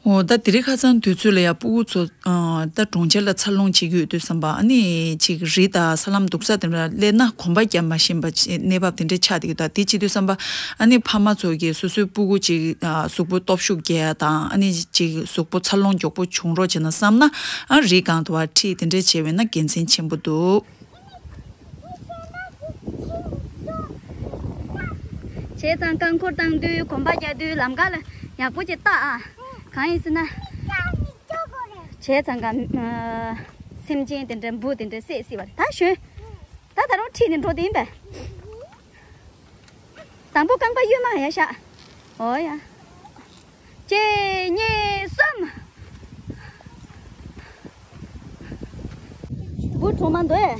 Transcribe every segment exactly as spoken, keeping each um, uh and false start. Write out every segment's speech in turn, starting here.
འོ་ད་དེ་རིང་ཁ་སང་དུས་ཚོད་ལ་ཡ་སྤུ་གུ་ཚོ་ཨ་ད་གྲོང་ཁྱེར་ལ་འཚར་ལོངས་བྱེད་ཀྱི་ཡོད་དུས་ཙམ་པ་ཨ་ནི་ཅིག་རི་དང་ས་ལམ་སྡུག་ས་དེ་འདྲ་སླེབས་ན་གོམ་པ་རྒྱབ་མ་ཤེས་པ་ཅིག་གནས་བབ་དེ་འདྲ་ཆགས་བསྡད་ཀྱི་འདུག་ད་དེ་བྱེད་དུས་ཙམ་པ་ཨ་ནི་ཕ་མ་ཚོ་གིས་སོ་སོའི་སྤུ་གུ་ཅིག་ཨ་གཟུགས་པོ་སྟོབས་ཤུགས་རྒྱས་ཡ་དང་ཨ་ནི་ཅིག་གཟུགས་པོ་འཚར་ལོངས་མགྱོགས་པོ་བྱུང་རོགས་བྱས་ན་བསམ་ན་ཨ་རི་སྒང་དུ་བ་ཁྲིད་དེ་འདྲ་བྱས་པས་ན་དགེ་མཚན་ཆེན་པོ་འདུག་བྱས་ཙང་རྐང་འཁོར་བཏང་དུས་གོམ་པ་རྒྱག་དུས་ལམ་ཁ་ལ་ཡག་པོ་ཅིག་བལྟ་ཨ། གང་ཡིན་ཟེར་ན། བྱས་ཙང་ག་ཨ་སེམས་ཅན་དེ་འདྲ་འབུ་དེ་འདྲ་བསད་སྲིད་པ་རེད། ད་ཞོན། ད་ད་རུང་ཁྲིད་ནས་འགྲོ་དེ་ཡིན་པས། དང་པོ་རྐང་པ་གཡོན་མ་ཡར་བཞག་འོ་ཡ། གཅིག་གཉིས་གསུམ། འབུ་གྲོག་མ་འདུག་ཨེ།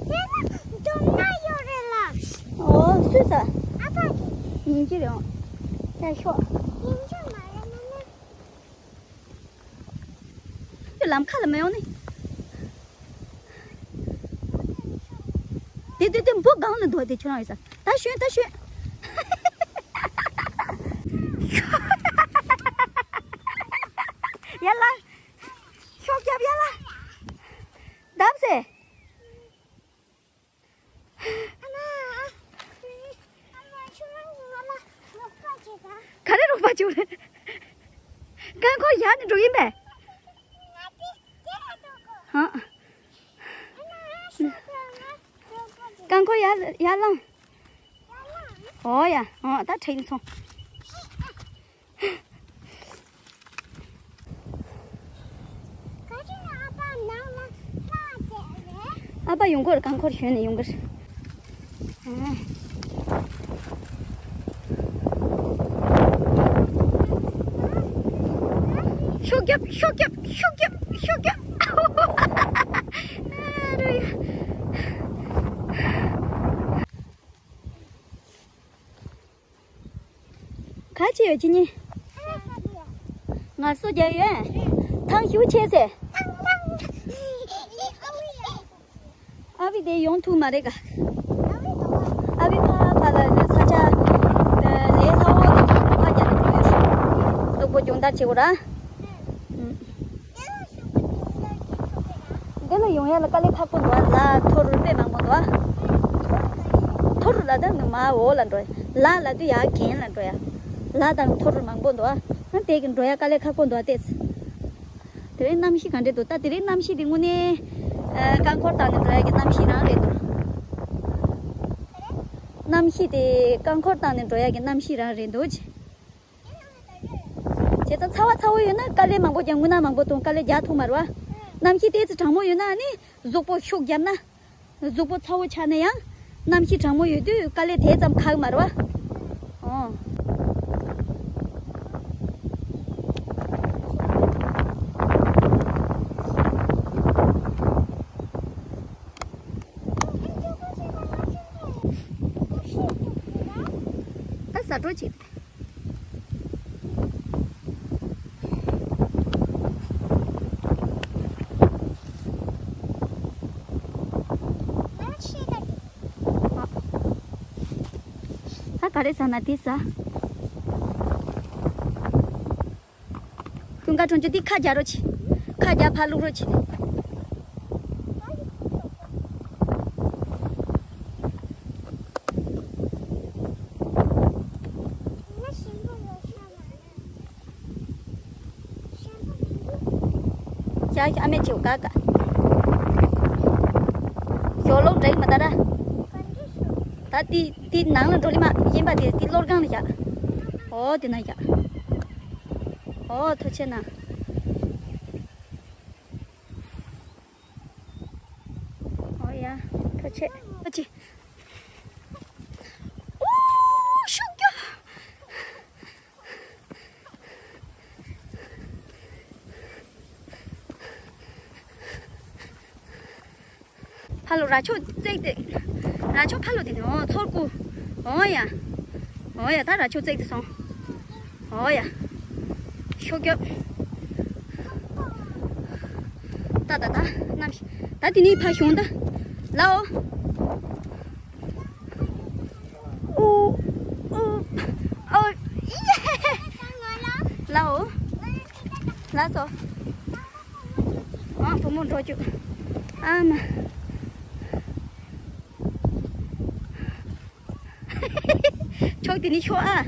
དེ་ན་འབྲོམ་སྣ་ཡོད་རེད་ལགས། ཨོ་སུས་ཟ། ཨ་ཕ་གིས། ཡིན་གྱི་རེད། ཡ་ཤོག་ཡིན་གྱི་མ་རེད་མ་ནི། ཁྱོད་ལམ་ཁ་ལ་མི་ཡོང་ནི། དེ་དེ་དེ་འབུ་སྒང་ལ་འདུག་དེ་ཁྱོད་རང་ཡོད་ས། ད་ཞོན་ད་ཞོན། ཡ་ལ། ཤོག་རྒྱབ་ཡ་ལ། བརྡབ་སེ། ག་རེ་རོགས་པ་བྱེད་རེད། རྐང་འཁོར་ཡར་ནས་འགྲོ་ཡིན་པས། ཧང་། རྐང་འཁོར་ཡར་ཡར་ལངས། ཨོ་ཡ་ཨོ་ད་དྲན་སོང་། ཨ་ཕ་ཡོང་གི་རེད། རྐང་འཁོར་ཞོན་ནས་ཡོང་གི་རེད། ཤོག་རྒྱབ་ཤོག་རྒྱབ་ཤོག་རྒྱབ་ཤོག་རྒྱབ། ཨ་རོ་ཡ། ག་བྱེད་ཡོད་ཅི་ནི། ངལ་གསོ་རྒྱག་ཡོད། ཐང་ཞུ་ཆེ་ཟེར། ཨ་བི་དེ་ཡོང་ཐུབ་མ་རེད་ག་ཨ་བི་ཕ་ཕ་ལ་ས་ཆ་ལས་སླ་བོ་ལ་ཕ་རྒྱ་ལ་འགྲོ་ཡོད་ཤག་གཟུགས་པོ་སྦྱོང་བརྡར་བྱེད་དགོས་ར། འདི་ལ་ཡོང་ཡ་ལ་དཀའ་ལས་ཁག་པོ་འདུག་ལ་ཐོ་རུ་དཔེ་མང་པོ་འདུག་ཐོ་རུ་ལ་ད་ནི་མ་འོ་ལ་འགྲོ་ཡ། ལ་ལ་དུ་ཡ་གན་ལ་འགྲོ་ཡ། ལ་དང་ཐོ་རུ་མང་པོ་འདུག་ཨ་དེ་གི་འགྲོ་ཡ་དཀའ་ལས་ཁག་པོ་འདུག་ཨ་ཏེ་ཙི། དེ་རིང་གནམ་གཤིས་ག་འདྲ་འདུག་ད་དེ་རིང་གནམ་གཤིས་དེ་དངོས་གནས་ཨ་རྐང་འཁོར་བཏང་ནས་འགྲོ་ཡ་གི་གནམ་གཤིས་རང་རེད་འདུག་གནམ་གཤིས་དེ་རྐང་འཁོར་བཏང་ནས་འགྲོ་ཡ་གི་གནམ་གཤིས་རང་རེད་འདུག་ཅེ། བྱས་ཙང་ཚ་བ་ཚ་བོ་ཡོད་ན་དཀའ་ལས་མང་པོ་རྒྱག་དངོས་གནས་མང་པོ་གཏོང་དཀའ་ལས་རྒྱག་ཐུབ་མ་རེད་བ། གནམ་གཤིས་ཏོག་ཙམ་གྲང་མོ་ཡོད་ན་ནི་གཟུགས་པོ་ཤུགས་བརྒྱབ་ན། གཟུགས་པོ་ཚ་བོ་ཆགས་ན་ཡང་གནམ་གཤིས་གྲང་མོ་ཡོད་དུས་དཀའ་ལས་དེ་ཙམ་ཁག་མ་རེད་བ། ཨོ། ད་ཟ་འགྲོ་བྱེད། ད་ག་རེ་ཟ་ན་དེ་ཟ། ཀུན་དགའ་གྲོང་ཁྱེར་འདི་ཁ་རྒྱག་རོགས་བྱེད། ཁ་རྒྱག་ཕར་བླུག་རོགས་བྱེད། ཤ་ཤ་ཨ་མས་བྱེའུ་ཀ་ཀ་ཞོག་ལོག་འདྲ་གི་མ་ད་ར། ད་འདི་འདི་ནང་ལ་འགྲོ་ལེ་མ་གཞན་པ་དེ་འདི་གློར་སྒང་ལ་བཞག་ཨོ་དེ་ན་བཞག་ཨོ་ཐུགས་རྗེ་གནང་། ཨོ་ཡ། ཐུགས་རྗེ་ཆེ། ཐུགས་རྗེ་ཆེ། ཨོ་ཤུགས་རྒྱབ། ཕ་ལོ་ར་ཕྱོགས་བརྩེགས་ཏེ། ར་ཕྱོགས་ཕ་ལོ་དེ་ནི་ཨོ་ཚོར་སྐུ། ཨོ་ཡ། ཨོ་ཡ་ད་ར་ཕྱོགས་བརྩེགས་ཏེ་སོང་། ཨོ་ཡ། ཤོག་རྒྱབ། ད་ད་ད་གནམ་གཤིས་ད་དེ་ནས་ཕར་བྱུང་ད། ལའོ། ཨུ། ཨུ། ཨོ། ཡེ། ལའོ། ལགས་སོ། ཨ། བུ་མོ་འགྲོ་རྒྱུ། ཨ་མ། ཕྱོགས་དེ་ནས་ཤོག་ཨ།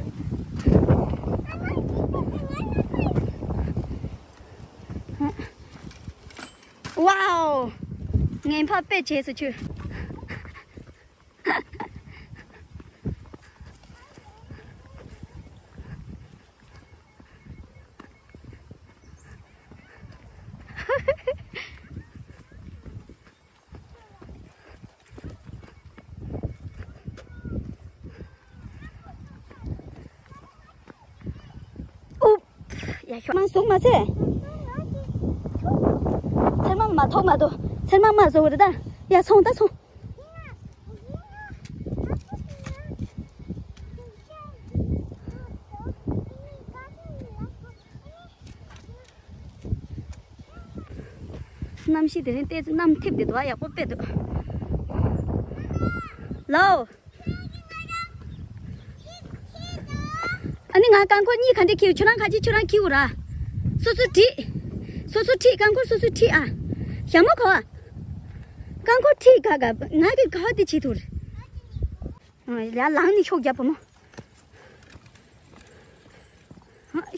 ཝའོ། ངན་པ་དཔེ་བྱས་སོ་ཁྱོད། ཨུབ། ཡ་ཤོག་མང་ཟུག་མ་ཟེ། ཚེར་མ་མ་ཐོག་མ་དོ། ཚེར་མ་མ་བཟོ་བར་ད། ཡ་སོང་ད་སོང་། གནམ་གཤིས་དེ་རིང་ཏོག་ཙམ་གནམ་འཐིབས་བསྡད་འདུག་ཨ། ཡག་པོ་དཔེ་འདུག་ལའོ། ཨ་ནི་ང་རྐང་འཁོར་གཉིས་ག་འདྲས་འཁྱེར། ཁྱོད་རང་ག་ཅི་ཁྱོད་རང་འཁྱེར་འོ་ར། སོ་སོ་ཁྲིད། སོ་སོ་ཁྲིད། རྐང་འཁོར་སོ་སོ་ཁྲིད་ཨ། ཞྭ་མོ་གོ། རྐང་འཁོར་ཁྲིད་ག་ག་ང་གི་ག་བ་དེ་བྱེད་ཐུར། ཡ་ལངས་ནས་ཤོག་རྒྱབ་བུ་མོ།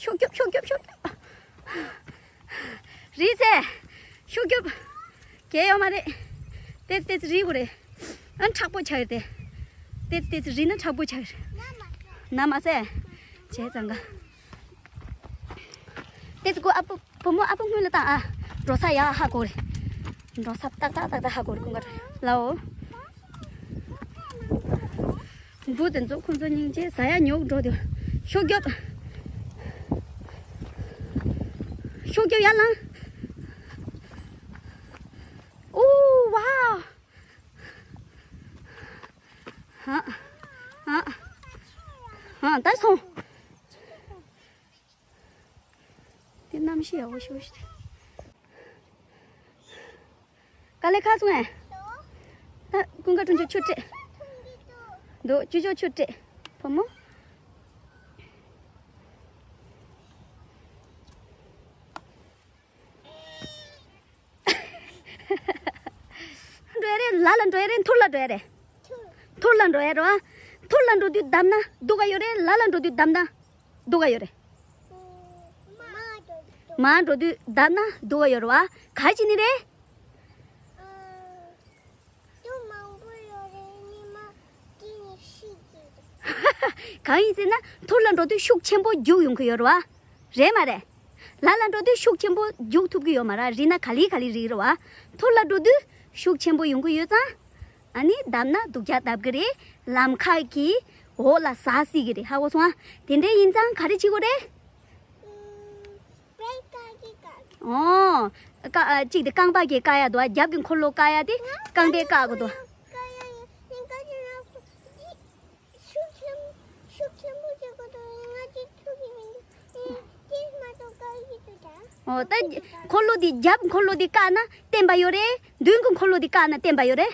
ཤོག་རྒྱོབ་ཤོག་རྒྱོབ་ཤོག་རྒྱོབ། རིལ་ཟེ། ཤོག་རྒྱོབ། གལ་ཡོད་མ་རེད། ཏེ་ཙི་ཏེ་ཙི་རིལ་དགོས་རེད། ཨ་མཁྲེགས་པོ་ཆགས་ཡོད་དེ། ཏེ་ཙི་ཏེ་ཙི་རིལ་ན་མཁྲེགས་པོ་ཆགས་ཡོད་རེད། ན་མ་ཟེ། བྱས་ཙང་ག་ཏེ་ཙི་ཀོ་ཨ་པོ། བུ་མོ་ཨ་ཕ་སྔོན་ལ་བཏང་ཨ། འགྲོ་ས་ཡག་ཧ་གོ་རེད། འགྲོ་ས་ཏག་ཏག་ཏག་ཏག་ཧ་གོ་རེད་ཀུན་དགའ་ལའོ། འབུ་དེ་ཚོ་ཁོ་ཚོ་སྙིང་རྗེ། ཟ་ཡག་ཉོ་འགྲོ་དུས་ཤོག་རྒྱོབ། ཤོག་རྒྱོབ་ཡར་ལངས། ཨོ་ཝའོ། ཧ། ཧ། ཧ་ད་སོང་། དེ་གནམ་གཤིས་ཡག་པོ་ཞིག་ཞིག་དཀའ་ལས་ཁག་སོང་ངས། ད་ཀུན་དགའ་ཁྲུང་ཆུང་ཆུ་སྤྲད། འདུག་ཅུ་ཅོ་ཆུ་སྤྲད། བུ་མོ། འགྲོ་ཡ་རེད། ལ་ལ་འགྲོ་ཡ་རེད། འཐུར་ལ་འགྲོ་ཡ་རེད། འཐུར་ལ་འགྲོ་ཡ་རེད་བ། འཐུར་ལ་འགྲོ་དུས་བརྡབ་ན་སྡུག་ག་ཡོད་རེད། ལ་ལ་འགྲོ་དུས་བརྡབ་ན་སྡུག་ག་ཡོད་རེད། མར་འགྲོ་དུས་བརྡབ་ན་སྡུག་ག་ཡོད་རེད་བ། ག་རེ་བྱེད་ནི་རེད། གང་ཡིན་ཟེར་ན་འཐུར་ལ་འགྲོ་དུས་ཤུགས་ཆེན་པོ་རྒྱུག་ཡོང་གི་ཡོད་རེད་བ། རེད་མ་རེད། ལ་ལ་འགྲོ་དུས་ཤུགས་ཆེན་པོ་རྒྱུག་ཐུབ་ཀྱི་ཡོད་མ་རེད། རིལ་ན་ག་ལེ་ག་ལེ་རིལ་རེད་བ། འཐུར་ལ་འགྲོ་དུས་ཤུགས་ཆེན་པོ་ཡོང་གི་ཡོད་ཙང་། ཨ་ནི་བརྡབ་ན་སྡུག་ཅག་བརྡབ་གི་རེད། ལམ་ཁ་གི་འོག་ལ་ཟག་སྲིད་ཀྱི་རེད། ཧ་གོ་སོང་ཨ། དེ་འདྲ་ཡིན་ཙང་ག་རེ་བྱེད་དགོས་རེད། ཨོ། ཀ་ཨ་གཅིག་དེ་རྐང་པ་གི་བཀག་ཡ་འདུག་ཨ། རྒྱབ་ཀྱི་འཁོར་ལོ་བཀག་ཡ་དེ་རྐང་པས་བཀག་དགོས་འདུག་ཨོ་ད་འཁོར་ལོ་དེ་རྒྱབ་འཁོར་ལོ་དེ་བཀག་ན་བརྟན་པ་ཡོད་རེད། མདུན་གྱི་འཁོར་ལོ་དེ་བཀག་ན་བརྟན་པ་ཡོད་རེད།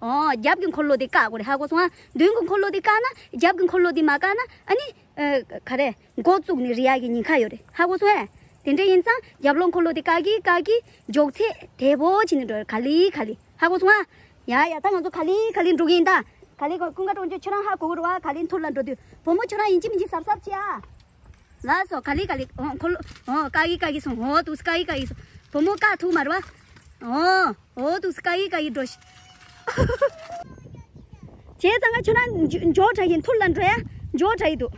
ཨོ་རྒྱབ་ཀྱི་འཁོར་ལོ་དེ་བཀག་དགོས་རེད། ཧ་གོ་སོང་ཨ། མདུན་གྱི་འཁོར་ལོ་དེ་བཀག་ན་རྒྱབ་ཀྱི་འཁོར་ལོ་དེ་མ་བཀག་ན་ཨ་ནི། ཨ། ག་རེ། འགོ་བཙུགས་ནས་རིལ་ཡག་གི་ཉེན་ཁ་ཡོད་རེད། ཧ་གོ་སོང་ཨེ། དེ་འདྲ་ཡིན་ཙང་རྒྱབ་ལོགས་འཁོར་ལོ་དེ་བཀག་གི་བཀག་གི་མགྱོགས་ཚད་དལ་པོ་བྱས་ནས་འགྲོ་ག་ལེ་ག་ལེ། ཧ་གོ་སོང་ཨ། ཡ་ཡ་ད་ང་ཚོ་ག་ལེ་ག་ལེ་འགྲོ་གི་ཡིན་ད། ག་ལེ་ཀུན་དགའ་ཁྲུང་ཆུང་ཁྱོད་རང་ཧ་གོ་གི་རེད་བ། ག་ལེ་འཐུར་ལ་འགྲོ་དུས་བུ་མོ་ཁྱོད་རང་ཡིན་གཅིག་མིན་གཅིག་གཟབ་གཟབ་བྱེད་ཨ། ལགས་སོ། ག་ལེ་ག་ལེ། ཨོ་འཁོར་ལོ། ཨོ་བཀག་གི་བཀག་གི་སོང་། ཨོ་འདུག་སེ་བཀག་གི་བཀག་གི་སོང་། བུ་མོ་བཀག་ཐུབ་མ་རེད་བ། ཨོ། ཨོ་འདུག་སེ་བཀག་གི་བཀག་གི་འགྲོ་ཤི། བྱས་ཙང་ང་ཁྱོད་རང་མགྱོགས་དྲགས་ཡིན། འཐུར་ལ་འགྲོ་ཡ་མགྱོགས་དྲགས་ཡི་འདུག་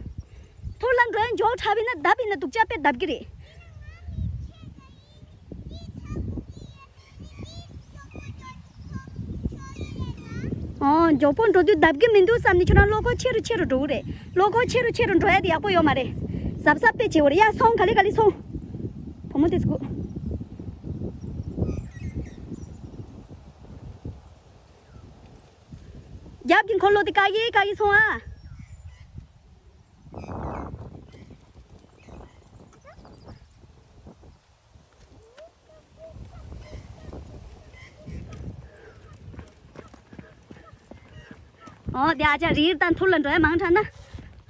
འཐུར་ལ་འགྲོ་ཡ་མགྱོགས་དྲགས་པ་ཡིན་ན་བརྡབ་པ་ཡིན་ན་སྡུག་ཅག་དཔེ་བརྡབ་གི་རེད། ཨོ། མགྱོགས་པོ་འགྲོ་དུས་བརྡབ་ཀྱི་མི་འདུག་བསམ་ནས་ཁྱོད་རང་བློ་ཁོག་ཆེ་རུ་ཆེ་རུ་འགྲོ་གི་རེད། བློ་ཁོག་ཆེ་རུ་ཆེ་རུ་འགྲོ་ཡ་དེ་ཡག་པོ་ཡོད་མ་རེད། གཟབ་གཟབ་དཔེ་བྱེད་དགོས་རེད། ཡ་སོང་། ག་ལེ་ག་ལེ་སོང་། བུ་མོ་དེ་ཚོ་སྒུག་རྒྱབ་ཀྱི་འཁོར་ལོ་དེ་བཀག་གི་བཀག་གི་སོང་ཨ། ཨོ་དེ་ཨ་ཅག་རིལ་དང་འཐུར་ལ་འགྲོ་ཡ་མང་དྲགས་ན།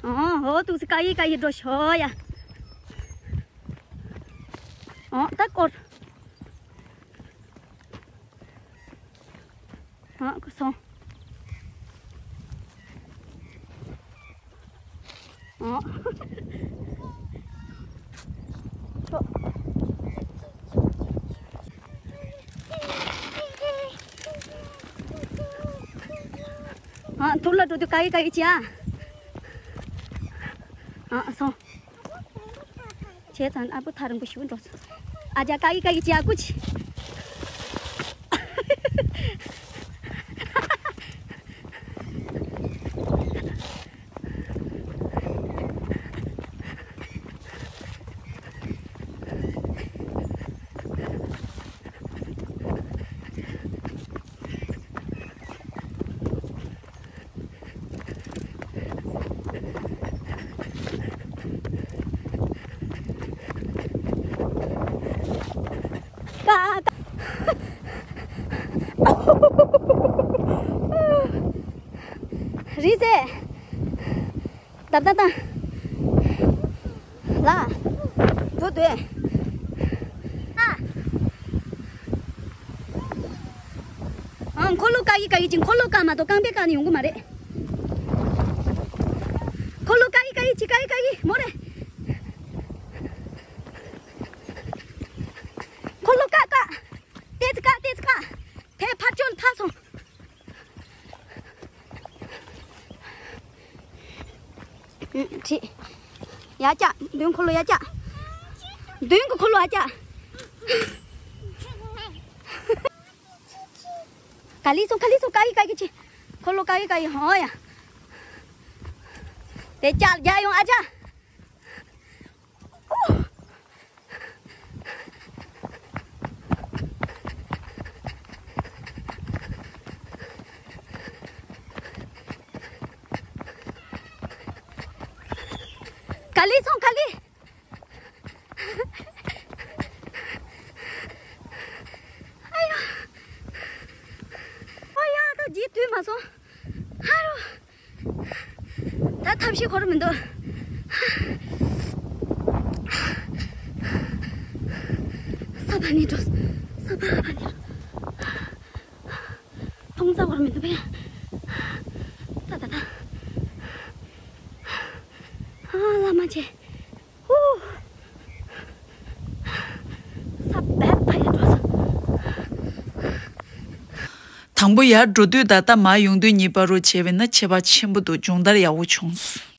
ཨོ་ཧོ་འདུག་སེ་བཀག་གི་བཀག་གི་འགྲོ་ཤོག་ཡ། ཨོ་ད་སྐོར། ཨ་ཁོ་སོང་། ཨ། ཁོ། ཨ་ཐུར་ལ་འགྲོ་དུས་ཀ་ཡི་ཀ་ཡི་བྱེད་ཨ། ཨ་སོང་། བྱས་ཙང་ཨ་བུ་ཐག་རིང་པོ་ཞིག་འགྲོ་སོང་། ཨ་ཅག་ཀ་ཡི་ཀ་ཡི་བྱེད་ཨ་ཀུ་ཅི། ཀ་ཀ། རི་ཟེ། ད་ད་ད། ལ། དོ་དོ། ཨ། ཨ་འཁོར་ལོ་ཀ་གི་ཀ་གི་ཅིག་འཁོར་ལོ་ཀ་མ་གཏོགས་རྐང་པའི་ཀ་ནི་ཡོང་གི་མ་རེད། འཁོར་ལོ་ཀ་གི་ཀ་གི་ཅིག་ཀ་གི་ཀ་གི་མོ་རེད། འཁོར་ལོ་ཀ་ཀ། ཏེ་ཙི་ཀ་ཏེ་ཙི་ཀ། དེ་ཕར་ཅོལ་ཕར་སོང་། ཁྲིད། ཡ་ཅག་མདུན་འཁོར་ལོ་ཡ་ཅག་མདུན་གྱི་འཁོར་ལོ་ཡ་ཅག་ག་ལི་སོང་ག་ལི་སོང་ཀ་གི་ཀ་གི་ཅི། འཁོར་ལོ་ཀ་གི་ཀ་གི་ཧོ་ཡ། དེ་ཅག་རྒྱ་ཡོང་ཨ་ཅག་ག་ལི་སོང་ག་ལི། ཨ་ཡ། ཨ་ཡ་ད་ཇི་དུས་མ་སོང་། ཧ་རུ། ད་ཐབས་ཤེས་འཁོར་མི་འདུག་ས་ཕ་ནི་འགྲོ། ས་ཕ་ཕ་ནི་འགྲོ། མཐོང་ས་འཁོར་མི་འདུག་པས། ད་ད་ད། ཨ་བླ་མ་ཆེ། ཧུ། ས་བབ་ཕ་ཡ་འགྲོ་ས། དང་པོ་ཡར་འགྲོ་དུས་ད་ལྟ་མར་ཡོང་དུས་གཉིས་བར་རུ་བྱས་པས་ན་ཁྱད་པར་ཆེན་པོ་འདུག་སྦྱོང་བརྡར་ཡག་པོ་བྱུང་སོང་།